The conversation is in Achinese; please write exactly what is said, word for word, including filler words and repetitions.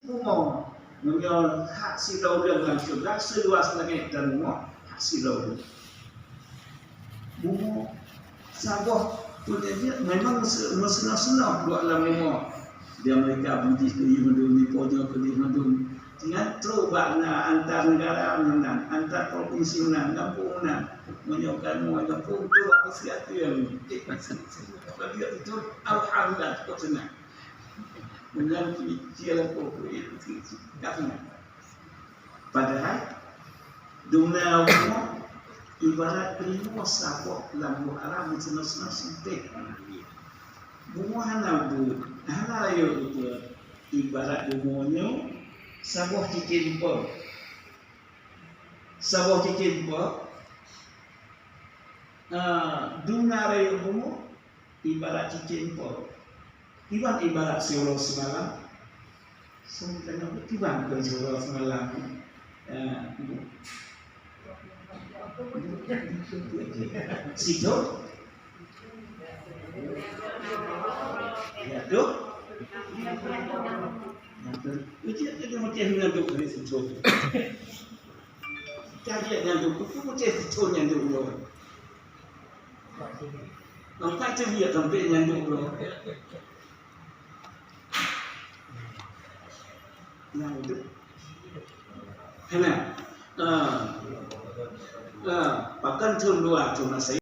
Bumoe, meunyoe hak sidroe ureueng lam syeuruga seuluas langét dan bumoe, hak sidroe ureueng. Bumoe saboh peunyakét memang meuse-, meuseunoh-seunoh buat lam bumoe. Di Amerika beujih keudeh mandum, di Po nyoe keudeh mandum. Nyan trok bak na antar negara meunan, antar provinsi meunan, gampông meunan. Meunyoe kan muai gampông tu bak peusiat tu yang. Bagi itu alhamdulillah kok senang. Meunan cicil aku, ka senang. Padahai duna bumoe ibarat limoe saboh lam buet haram meuseunoh-seunoh sempit. Bumoe hana bu, hana rayeuk beutôi. Ibarat bumoe nyoe saboh cicil peue. Saboh cicil peue. Ah, duna rayeuk bumoe ibarat cicil peue. Kiban ibarat siuroe simalam. Sungguh kiban kon siuroe simalam. Ya. Sithon. Ya, tu. Ya, tu. Ujian kita macam mana tu dari sithon. Kita lihat yang tu, buku macam sithon yang tu. Nampak tu dia sampai yang tu. Nyang udép. Hana. Ah. Ah, pakon thon dua thon masa